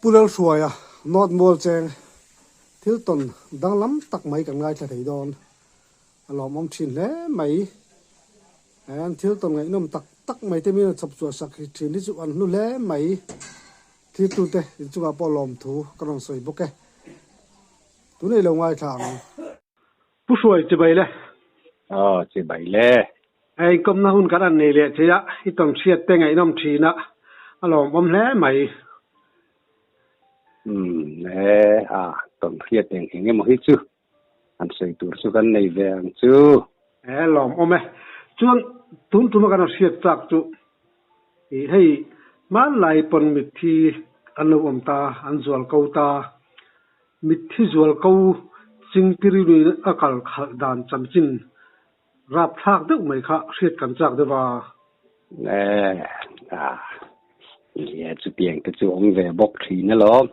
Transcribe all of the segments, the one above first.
Pu Lalhruaia North Mual cheng thil tawn danglam tak mai kan ngaithla thei dawn. A lawmawm thin hle mai. An thil tawn ngaihnawm tak tak mai te min rawn chhawp chhuah sak hi thin hi chu an hlu hle mai. Thiltute inchungah pawh lawmthu ka rawn sawi bawk e. Tunei lo ngaithla ang. Pu Hruai chibai le. Aw, chibai le. A inkawmna hun kan an nei leh thei a, i tawn hriat te ngaihnawm thin a, a lawmawm hle mai. Umm, e, a, tawn hriat eng eng emaw hi chu an sawi tur chu kan nei ve ang chu. E, lawmawm e. Chuan tun tuma kan hriat chak chu i hei hmanlai pawn mitthi an lo awm ta, an zual ko ta. Mitthi zual ko chingpirinuin a kal khalh dan chanchin Rapthlak deuh mai kha hriat kan chak deuh a. E, a, nia chutiang te chu awm ve bawk thin alawm.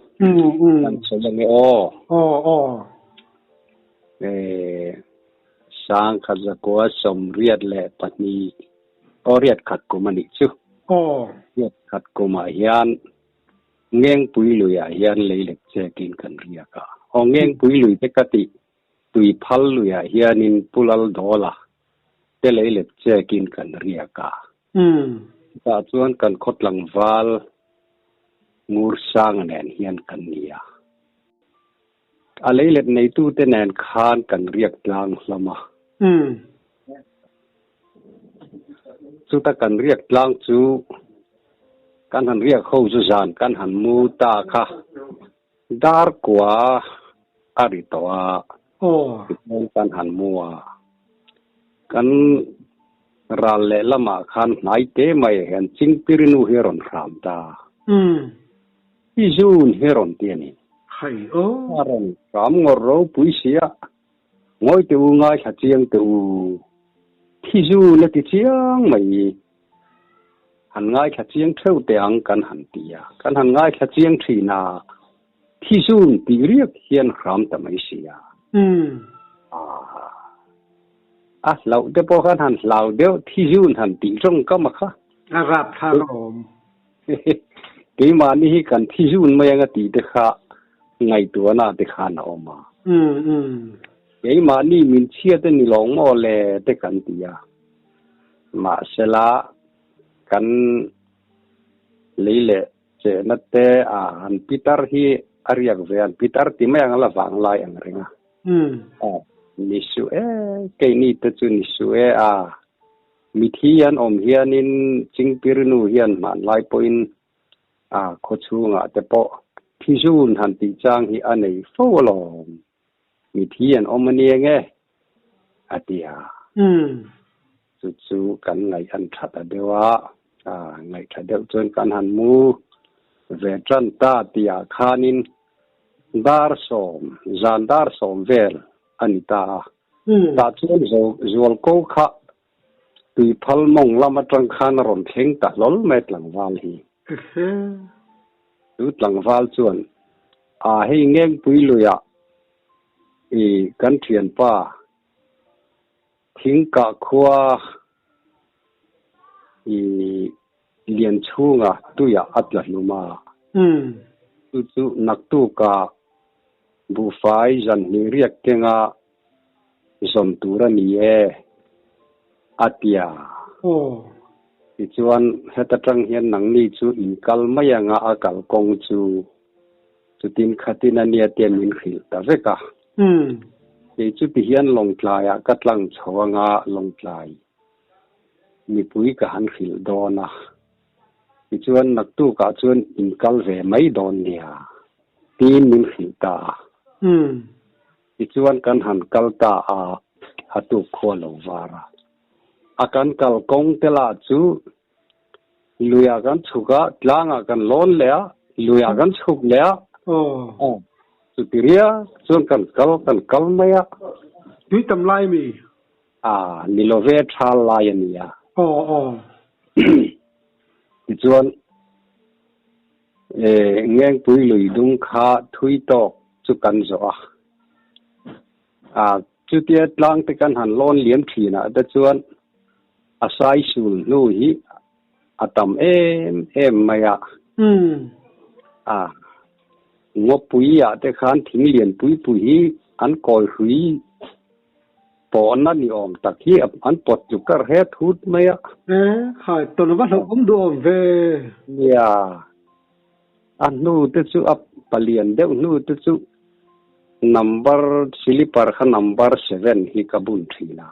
Kan sawi ange aw. Aw, aw. E, sangkhat zakua sawmriat leh pahnih, aw riat khat kum a nih chu. Aw. Riat khat kumah hian Ngengpui luiah hian lei lek chekin kan riak a. Aw Ngengpui lui te ka tih Tui phal luiah hianin Pu Laldawla te lei let chekin kan riak a. Chutah chuan kan khaw tlangval Ngursanga nen hian kan ni a. A lei let neitute nen khan kan riak tlang hlawm a. Chuta kan riak tlang chu kan han riak ho chu zan kan han mu ta kha. Dar kua a ri tawh a, tichuan kan han mu a. Kan ral leh lamah khan hnai te mai hian Chingpirinu hi a rawn hram ta. I zun hi a rawn ti a ni. A rawn hram ngawr ropui si a, Ngawi teh u, ngaithla chiang teh u, thi zun a ti chiang mai. Han ngaithla chiang theuh teh ang kan han ti a, kan han ngaithla chiang thin a, thi zun tih riak hian hram ta mai si a. A hlauh te pawh khan han hlau deuh thi zun han tih tawngkam a kha. A rap thlak a awm. Keimahni hi kan thi zun mai anga tih te kha ngaihtuahna te khan a awm a. Keimahni min chhiat a ni lawng maw le te kan ti a. Mahsela kan lei leh chehna te a an pitar hi a riak ve a, an pitar ti mai ang a la vang lai ang reng a. Ni suh e, keini te chu ni suh e a. Mithi an awm hianin Chingpirinu hian hmanlai pawhin a khaw chhungah te pawh thizun han tih chang hi a nei fo alawm. Mithi an awm a nia nge? a ti a. Chu chu kan ngaih an tha ta deuh a, ngaih tha deuh chuan kan han mu ve tan ta tihah khanin dar sawm, zan dar sawm vel a ni ta a. Tah chuan zual ko kha tuiphal mawng lam atang khan a rawn thleng ta hlawl mai tlangval hi. Chu tlangval chuan, A hei Ngengpui luiah i kan thianpa Thingkah khua i lian chhunga tuiah a tla hlum a. Chu chu naktuka buhfai zanhnih riak kenga zawn tur a ni e, a ti a. Tichuan, heta tang hian nangni chu in kal mai anga a kalkawng chu chutin khatin a nia tia min hrilh ta vek a. Kei chu tihian Lawngtlaiah ka tlang chho anga Lawngtlai mipui ka han hrilh dawn a, tichuan naktukah chuan in kal ve mai dawn nia tiin min hrilh ta a. Tichuan kan han kal ta a, a tuk khua lo var a. A kan kal kawng te lah chu luiah kan chhuk a, tlangah kan lawn leh a, luiah kan chhuk leh a. Chuti riak chuan kan kal kan kal mai a. Tui tam lai mi? A, ni lo ve thal lai a nia. Aw, aw. Tichuan, e, Ngengpui lui dung kha thui tawk chu kan zawh a. A, chutia tlang te kan han lawn liam thin ah te chuan a sai sul hnu hi a tam em em mai a. A. Ngawpui ah te khan thing lian pui pui hi an kawi hrui pawhna ni awm tak hi an pawt chu kar het hut mai a. E, khai tawn va hlauh awm duh awm ve. Nia, a hnu te chu a palian deuh hnu te chu number slipper kha number seven hi ka bun thin a.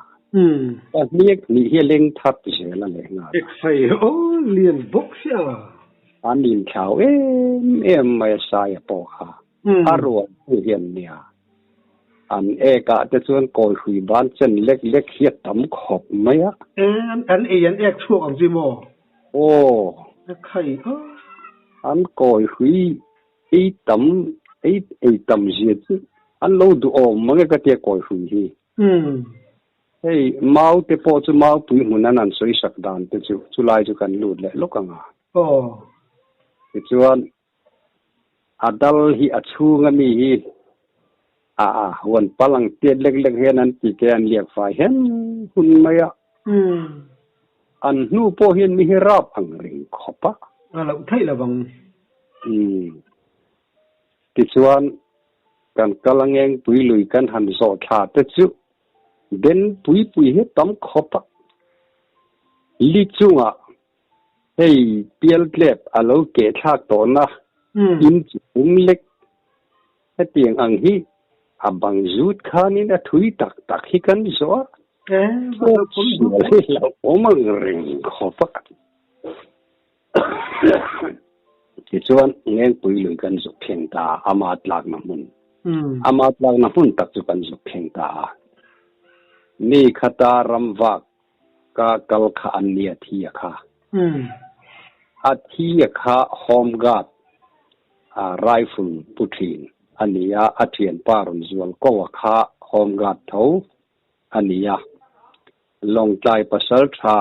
Ka hniak hnih hi a leng that zel a leh nghal a. E khai, aw lian bawk sia. An inthlau em em mai a Saia pawh kha a rual hnu hian nia. An ek ah te chuan kawi hrui ban chen lek lek hi a tam khawp mai a. E, an ei an ek chhuak ang chi maw? Aw. A khai a. An kawi hrui ei tam ei ei tam zia chu an lo duhawm mang e ka tia kawi hrui hi. Hei mau te pawh chu mau pui hmun an han sawi sak dan te chu chulai chu kan lut leh lawk ang a. Aw. Tichuan a dal hi a chhung ami hi a a huan pal ang tiat lek lek hian an ti te an liak fai hem hun mai a. An hnu pawh hian mi hi rap ang reng khawp a. A loh theih lo vang. Umm. Tichuan kan kal angeng pui lui kan han zawh thla te chu den pui pui hi tam khawp a. Li chungah hei pialtlep a lo keh thlak tawhna in chu pum lek. Hetiang ang hi a bang zut khanin a thui tak tak hi kan zawh a. Sual hi hlauhawm ang reng khawp a. Tichuan, Ngengpui lui kan zuk thleng ta a, ama tlakna hmun. Ama tlakna hmun tak chu kan zuk thleng ta a. Mi khata ram vak ka kal kha an ni a thi a kha. A thi a kha home guard a rifle pu thin a ni a, a thianpa rawn zual ko a kha home guard tho a ni a. Lawngtlai pasal tha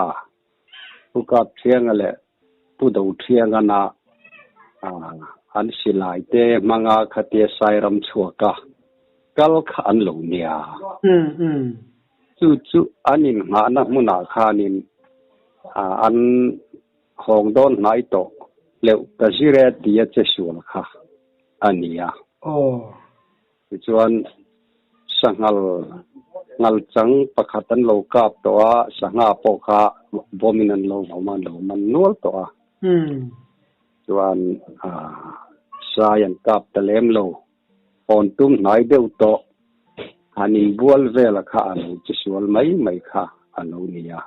Pu Kap Thianga leh Pu Do Thianga na an silai te hmanga khatia Sairam chhuaka kal kha an lo nia. Chu chu an inngahna hmunah khanin an hawng dawn hnai tawh leuh ka zir e tia che sual kha a nia. Tichuan, sanghal ngal chang pakhat an lo kap tawh a, sangha pawh kha bawmin an lo vawm a, an lo man nual tawh a. Chuan sai an kap ta lem lo, hawn tum hnai deuh tawh, han inbual vela kha a lo che sual mai mai kha a lo ni a.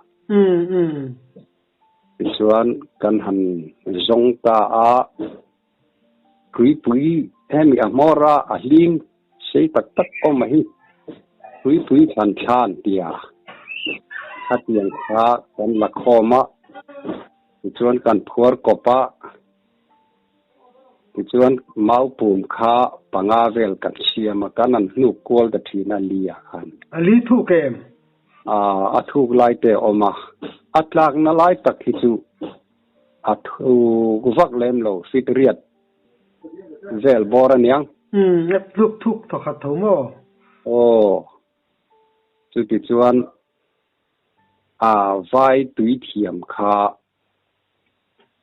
Tichuan, kan han zawng ta a. Tuipui hemi a hmawr a, a hlim sei tak tak awm a hi. Tuipui thlan thlan tia khatiang kha kan la khawm a, tichuan kan phuar kawp a, tichuan mau pum kha panga vel kan siam a, kan an hnuk kual ta thin a li ah khan. A li thuk em? A thuk lai te a awm a, a tlakna lai tak hi chu A thuk vak lem lo, fit riat vel bawr a niang. Umm, a tluk thuk pakhat tho maw? Aw, chuti chuan a vai tui thiam kha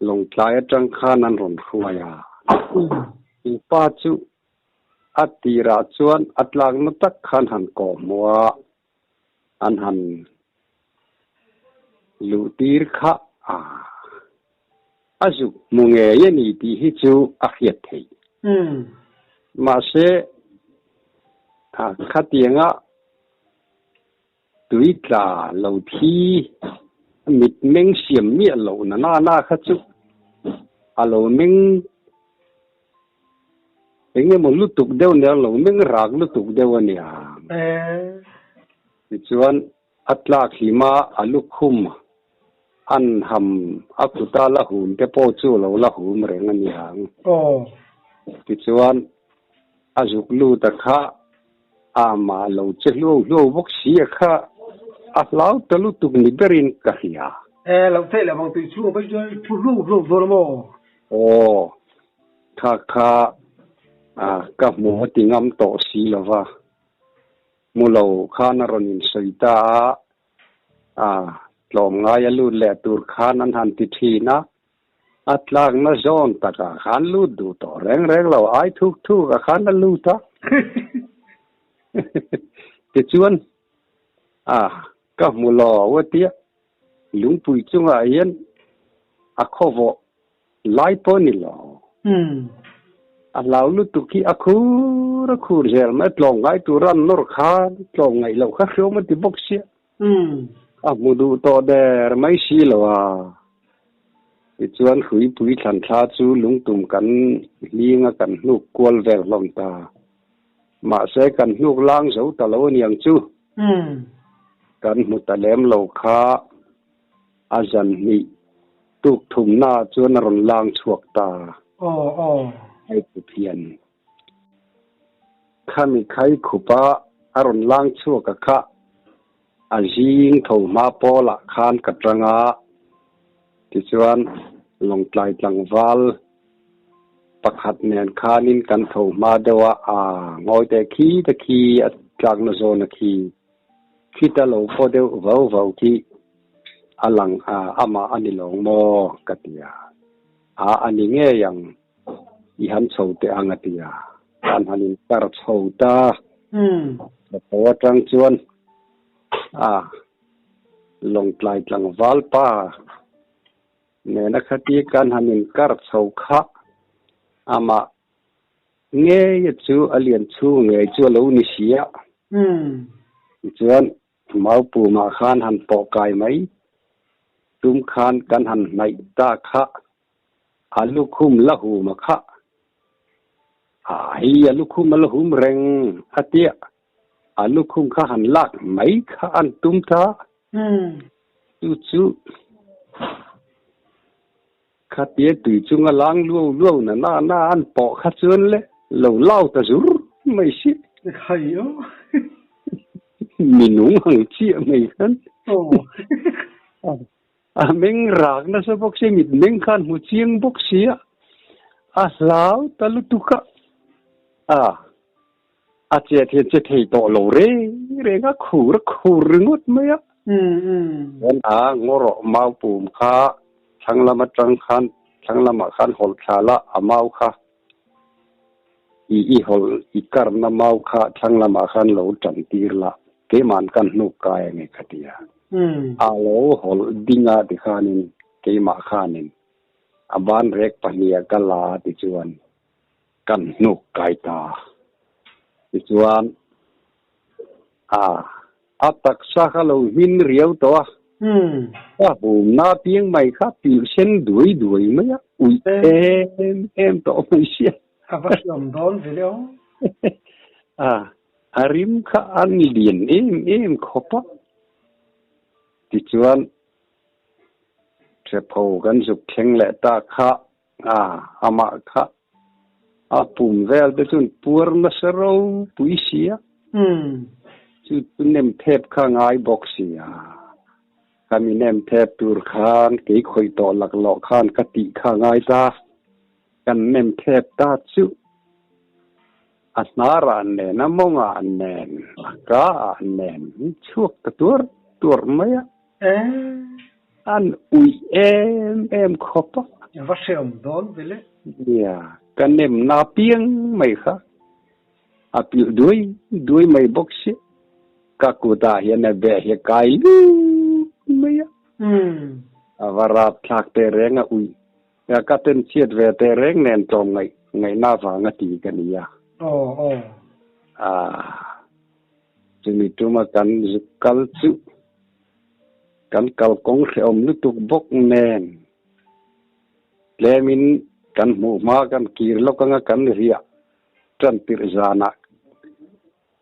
Lawngtlai atang khan an rawn hruai a. Chu pa chu a tirah chuan a tlakna tak khan han kawh hmuh a, an han luh tir kha a a zuk hmu ngei a ni tih hi chu a hriat theih. Mahse, khatianga tui tla lo thi mitmeng siam miah loh na nana kha chu a lo meng Eng emaw lutuk deuh nia lo meng rak lutuk deuh a nia. Tichuan a tlak hlim a, a lukhum an ham a kuta la hum te pawh chu lo la hum reng a nia. Tichuan a zuk lut a kha amah lo che hluau hluau bawk si a kha a hlau ta lutuk ni berin ka hria. E lo theih lo vang tui chhung a paih chuan thu hluau hluau dawn a maw? Aw. Kha kha ka hmu a ti ngam tawh si lo va, hmu lo khan a rawn insawi ta a, a tlawmngai a lut leh tur khan an han ti thin a, A tlakna zawn takah khan lut duh tawh reng reng lo, ai thuk thuk ah khan a lut a. Tichuan, a, ka hmu lo a tia, lungpui chungah hian a khawvawh lai pawh ni lo. A hlau lutuk hi a khur a khur zel mai, tlawmngai tura an nawr khan tlawmngaih loh kha hriawm a ti bawk sia. A hmu duh tawh der mai si lo a. Tichuan hruipui thlan thla chu lungtum kan hling a kan hnuk kual vel hlawm ta. Mahse kan hnuk lang zo ta lo aniang chu. Kan hmu ta lem lo kha a zan hnih tuk thumna chuan a rawn lang chhuak ta. Hei khup hian Khami khai khupa a rawn lang chhuak a kha a zing tho hma pawlah khan ka tang a, tichuan Lawngtlai tlangval pakhat nen khanin kan tho hma deuh a, a ngawi teh khi te khi a tlakna zawn a khi, khita lo pawh deuh vau vau khi a lang a, amah a ni lawng maw ka ti a, a a ni ngei ang. I han chho teh ang a ti a, an han inkar chho ta. Ka tho atang chuan a Lawngtlai tlangval pa nena khati kan han inkar chho kha amah ngei chu a lian chhung ngei chu a lo ni si a. Tichuan Maupumah khan han pawh kai mai tum khan kan han hnaih ta kha. A lukhum la hum a kha. A hei a lukhum a la hum reng a tia. A lukhum kha han lak mai kha an tum ta. Chu chu khatia tui chunga lang luau luau na na na an pawh kha chuan le lo lau ta zur mai si. Khai aw. Mi nung ang chiah mai khan. A meng rak nasa bawk si, mit meng khan hmu chiang bawk si a, a hlau ta lutuk a, a a chet hian che thei tawh lo reng reng a, khur a khur ringawt mai a. Chuan a ngawrawh mau pum kha thlang lam atang khan thlang lamah khan hawlh thla la, a mau kha i i hawlh i karna mau kha thlang lamah khan lo tan tir la, keima'n kan hnuk kai a nge ka ti a. A lo hawlh ding a tikhanin keimah khanin a ban rek pahniha ka la tichuan kan hnuk kai ta. Tichuan a a taksa kha lo hmin riau tawh a, ka humna piang mai kha pilh sen duai duai mai a, uih em em tawh mai sia. A va hriam dawn ve le aw. A A rim kha an lian em em khawp a, tichuan Hrepho kan zuk thleng leh ta kha a, amah kha a pum vel te chuan puar nasa ropui si a, chu chu nem thep kha ngai bawk si a, ka mi nem thep tur khan kei khawih tawh laklawh khan ka tih kha ngai ta, kan nem thep ta chu. A hnar ah nen, a mawng ah nen, a ka ah nen chhuak ta tuar tuar mai a. An uih em em khawp a. A va hreawm dawn ve le. Nia, ka nem na piang mai kha. A pilh duai duai mai bawk si. Ka kut ah hian a beh hi a kai lut mai a. A va rap thlak teh reng a uih. Ka ten chhiat ve teh reng nen tlawm ngaih ngaihna vang a ti ka ni a. Aw aw. Ah, chumi tuma kan zuk kal chu kan kalkawng hrehawm lutuk bawk nen tlemin kan hmuh hma kan kir lawk anga kan riah tan tirh zanah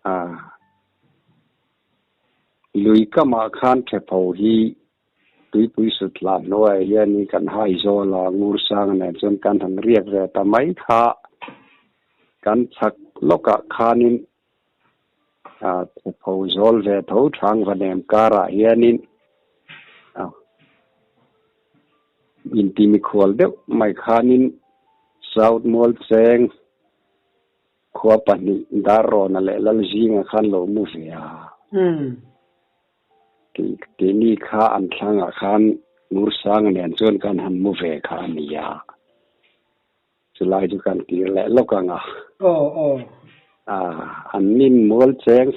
ah lui kamah khan thepho hi Tuipui sut hlah hnuaiah hianin kan hai zawl a, Ngursanga nen chuan kan han riak ve ta mai kha. Kan chhak lawkah khanin thepho zawl ve tho Thangvanem karah hianin intimikhual deuh mai khanin South Mualcheng khua pahnih Darrawna leh Lalzinga khan lo mu ve a. Keini kha an thlangah khan Ngursanga nen chuan kan han mu ve kha a ni a. Chulai chu kan kir leh lawk ang a. Aw aw. A, an nin mual cheng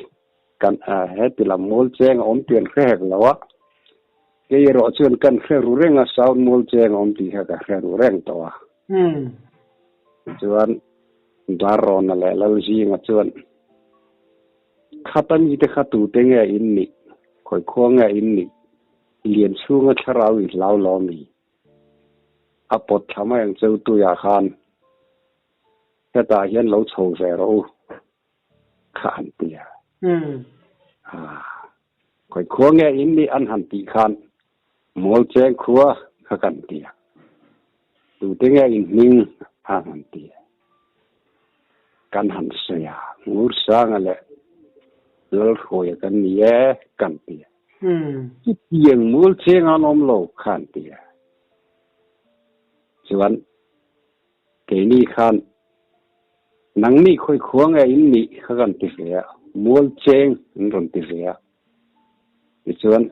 kan heti lam mual cheng a awm tih an hre hek lo a. Kei erawh chuan kan hre ru reng a, South mual cheng a awm tih kha ka hre ru reng tawh a. Tichuan Darrawna leh Lalzinga chuan Khata mite kha tute nge in nih? Khawi khua nge in nih? Lian chhunga thlarau in hlau lo mi? A pawt thla mai ang cheu tuiah khan hetah hian lo chho ve rawh u kha an ti a. Khawi khua nge in nih an han tih khan Mual cheng khua kha kan ti a. Tute nge in hming an han ti a. Kan han sawi a, Ngursanga leh Lalhruaia kan ni e kan ti a. Chutiang mual cheng an awm lo kha an ti a. Chuan keini khan nangni khawi khua nge in nih kha kan ti ve a, mual cheng an rawn ti ve a. Tichuan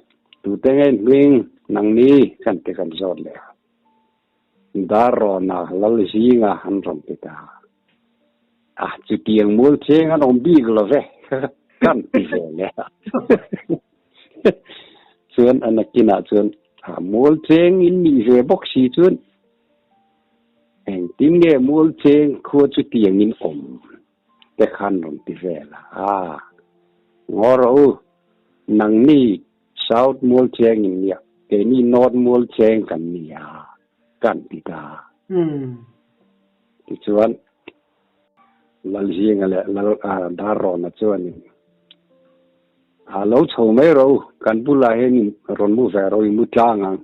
tute nge in hming nangni kan ti kan zawt leh a. Darrawna Lalzinga an rawn ti ta a, chutiang mual cheng an awm bik lo ve kan ti ve leh a. Chuan a nakinah chuan mual cheng in nih ve bawk si chuan engtin nge mual cheng khua chutiang in awm te khan rawn ti vel a. Ngaw rawh u, nangni South mual cheng in nia, keini North mual cheng kan nia, kan ti ta. Tichuan, Lalzinga leh Lal Darrawna chuanin, A lo chho mai rawh u, kan bulah hian in rawn mu ve rawh, i mu tlang ang,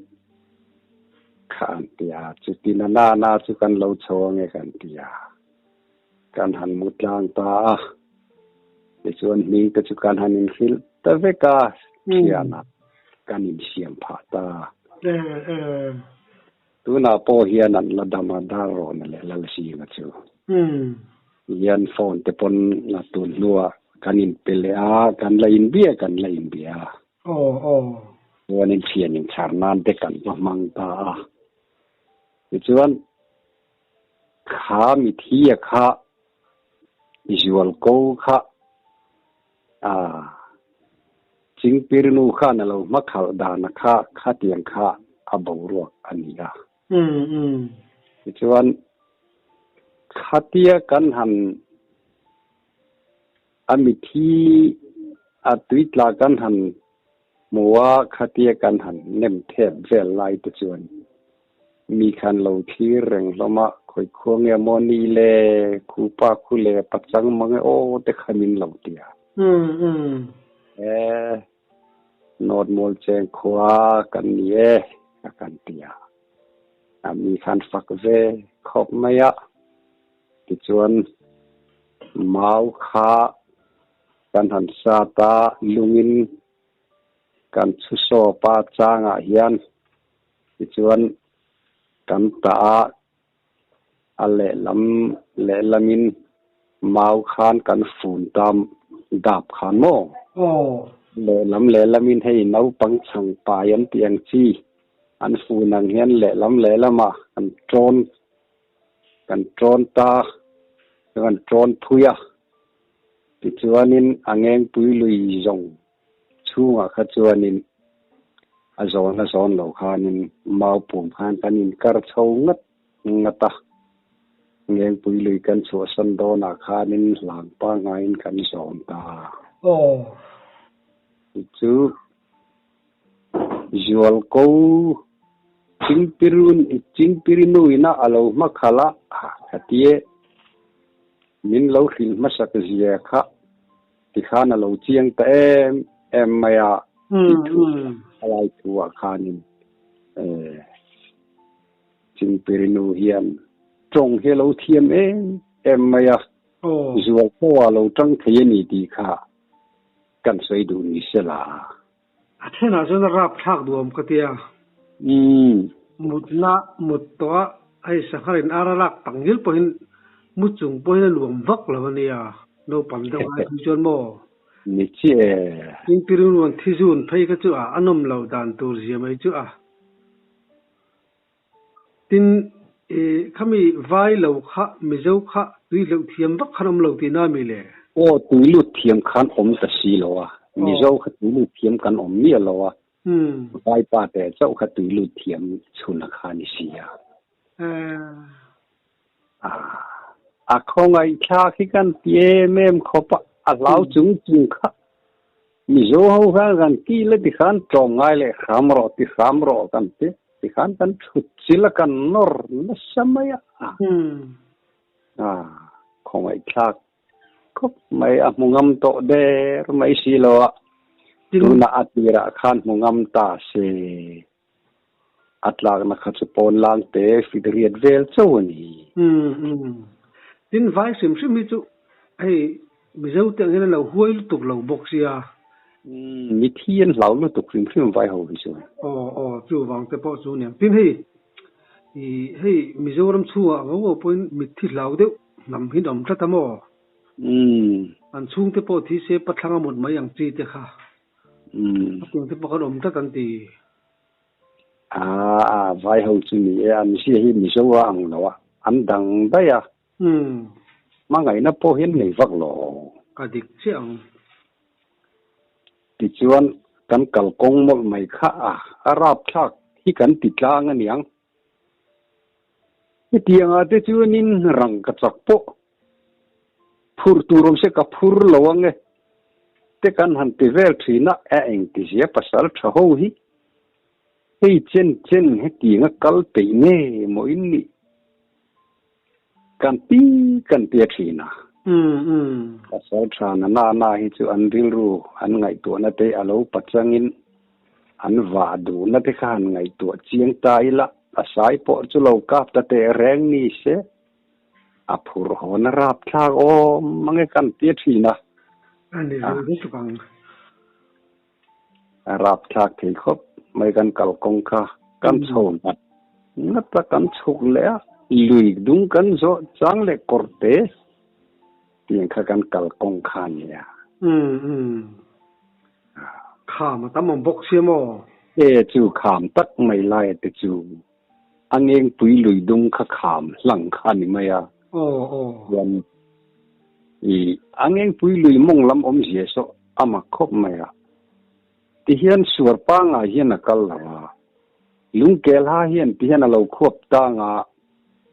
kha an ti a. Chuti na na na chu kan lo chho ange kan ti a. Kan han mu tlang ta a, tichuan hming te chu kan han inhrilh ta vek a, thianah kan insiam phah ta. Tunah pawh hian an la dam a, Darrawna leh Lalzinga chu. Hian phone te pawn a tun hnuah kan inpe leh a, kan la inbia kan la inbia a. Chuanin thian inchhar nan te kan va hmang ta a. Tichuan. Kha mithia kha zual ko kha a Chingpirnu khan a lo hmakhalh dana kha khatiang kha a boruak a ni a. Tichuan khatia kan han a mithi a tuitla kan han hmu a, khatia kan han nem thep vel lai te chuan Mi khan lo thlir reng hlawm a, khawi khua nge maw ni le, khu pa khu le, pachang mang e aw te kha min lo ti a. E, North Mual Cheng khua kan ni e a kan ti a. A mi khan fak ve khawp mai a. Tichuan mau kha kan han sat a, lungin kan chhu sawp a changah hian Tichuan, kan tah a, a lehlam lehlamin mau khan kan fun ta dap khan maw? Aw. Lehlam lehlamin hei naupang chhang pai an tih ang chi, an fun ang hian lehlam lehlamah kan tawn kan tawn ta, kan tawn phui a. Tichuanin a ngengpui lui zawng Chhungah kha chuanin a zawn a zawn lo khanin mau pum khan kan inkar chho ngat ngat a, Ngengpui lui kan chhuahsan dawnah khanin hlang pangaiin kan zawn ta. Aw. Chu Zualko Chingpirun Chingpirinuina a lo hmakhalh a, ka ti e. Min lo hrilh hmasak zia kha Tikhan a lo chiang ta em em mai a tih thu a lai thu ah khanin Chingpirinu hian tawng hi a lo thiam em em mai a, zual pawh a lo tang thei a ni tih kha kan sawi duh ni se la. A thenah chuan a rapthlak duam ka tia. Mutna mut tawh a hei sanghar in ar a lak tak ngil pawhin mu chung pawhin a nuam vak lo a nia. Naupang deuh lai phei chuan maw? Ni chiah e. Chingpiru nuan thi zun phei kha chu a a nawm lo dan tur zia mai chu a. Tin, i khami vai lo kha Mizo kha tui hleuh thiam vak khan awm lo tihna mi le? Aw, tui lut thiam khan awm ta si lo a. Mizo kha tui lut thiam kan awm miah lo a. Vai pa te chauh kha tui lut thiam chhun a kha ni si a. A khawngaihthlak hi kan ti em em khawp a, a hlau chung chung kha Mizo ho khan kan ti la tikhan tlawm ngai leh hram rawh ti hram rawh kan ti tikhan kan thut chil a kan nawr nasa mai a. A khawngaihthlak khawp mai a hmu ngam tawh der mai si lo a, tunah a tirah khan hmu ngam ta se. A tlakna kha chu pawn lang te fit riat vel chauh a ni. Umm umm. Tin vai hrim hrim hi chu hei Mizo te ang hian an lo huai lutuk lo bawk sia. Umm mithi an hlau lutuk hrim hrim vai ho hi chuan. Aw aw chuvang te pawh chu aniang. Tin hei i hei Mizoram chhungah ngo ngo pawhin mitthi hlau deuh hnam hi an awm tlat a maw? Umm. An chhungte pawh thi se pathlanga mut mai ang chi te kha. A tiang te pawh khan awm tlat an ti. Aa, vai ho chu ni e, an zia hi Mizo a ang lo a, an dang daih a. Hmangaihna pawh hian nei vak lo. Ka dik chiah ang. Tichuan, kan kalkawng mawlh mai kha a, a rapthlak hi kan ti tlang a niang. Hetiangah te chuanin rang ka chak pawh phur tur awm se ka phur lo ang e te kan han ti vel thin a, a engtizia pasal tha ho hi hei chen chen hetianga kal peih nge maw in nih kan ti kan tia thin a. Pasal tha na na na hi chu an rilru an ngaihtuahna te a lo pachangin An vah duhna te kha han ngaihtuah chiang ta ila, a sai pawh chu lo kap ta teh reng ni se, a phur hawn a rap thlak awm mang e kan ti thin a. A ni reng lutuk ang. A rap thlak thei khawp mai kan kalkawng kha kan chho ngat ngat a, kan chhuk leh a, lui dung kan zawh chang leh kawr te tiang kha kan kalkawng kha a nia. Umm umm. Kham a tam awm bawk sia maw? E chu kham tak mai lai a te chu a ngengpui lui dung kha kham hlang kha a ni mai a. Aw aw. Chuan i a ngengpui lui mawng lam awmzia saw a mak khawp mai a. Tihian suar pangai hian a kal lo a. Lungkel ha hian tihian a lo khuap tang a,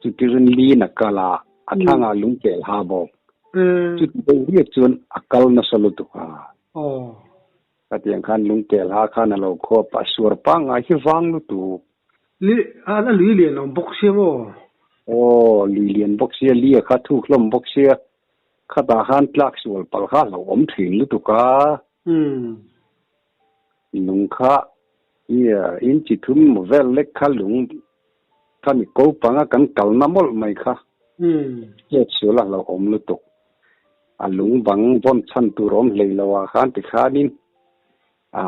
chutirin lin a kal a, a thlangah lungkel ha bawk. Chuti deuh riat chuan a kal nasa lutuk a. Khatiang khan lungkel ha khan a lo khuap a, suar pangngai hi vang lutuk. Li, a lui lian awm bawk sia maw? Aw, lui lian bawk sia, li a kha thuk hlawm bawk sia. Khatah khan tlak sual palh kha a lo awm thin lutuk a. Lung kha in chi thum maw vel lek kha lung kha mi ko panga kan kalna mawlh mai kha chet sual a hlauhawm lutuk. A lung bang vawn chhan tur awm hlei lo ah khan tikhanin a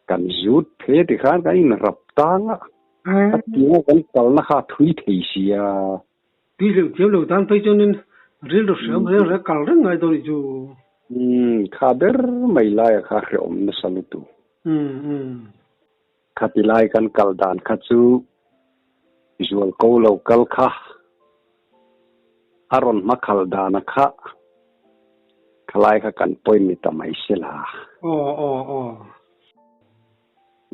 kan zut phe tikhan kan inrap tang a, a tianga kan kalna kha a thui thei sia. Tui hleuh thiam lo tan phei chuanin rilru hreawm reng reng kal reng ngai dawn nih chu. Umm, kha ber mai laia kha hreawm nasa lutuk. Umm, umm. Khati lai kan kal dan kha chu zual ko lo kal kha a rawn hma khal dana kha khalai kha kan point ni ta mai se la. Aw, aw, aw.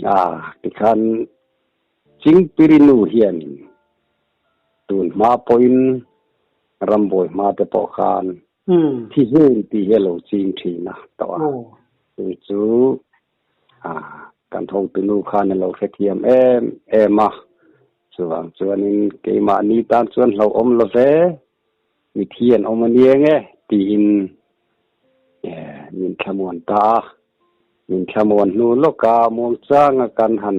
Ah, tikhan Chingpirinu hianin Tun hma pawhin rambuai hma te pawh khan thi hmun tih hi a lo ching thin a tawh a. Chu chu kan hotunu khan a lo hrethiam em em a. Chuvang chuanin keimahni tan chuan hlauhawm lo ve, mithi an awm a niang e tiin min thlamuan ta a. Min thlamuan hnu lawka muangchanga kan han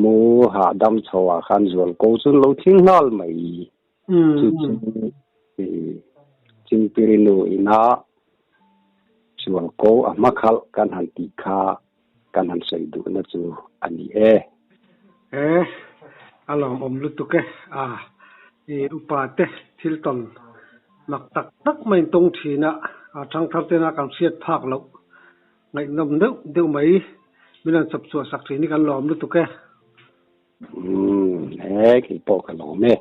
mu hahdam chho ah khan zual ko chu an lo thing nghal mai. Chu chu Chingpirinu ina zual ko a hma khalh kan han tih kha kan han sawi duhna chu a ni e. E, a lawmawm lutuk e. A, i upa te thil tawn mak tak tak mai in tawng thin a, a thangthar tena kan hriat phak loh ngaihnawm deuh deuh mai min rawn chawp chhuah sak thin hi kan lawm lutuk e. Umm, he keipawh ka lawm e.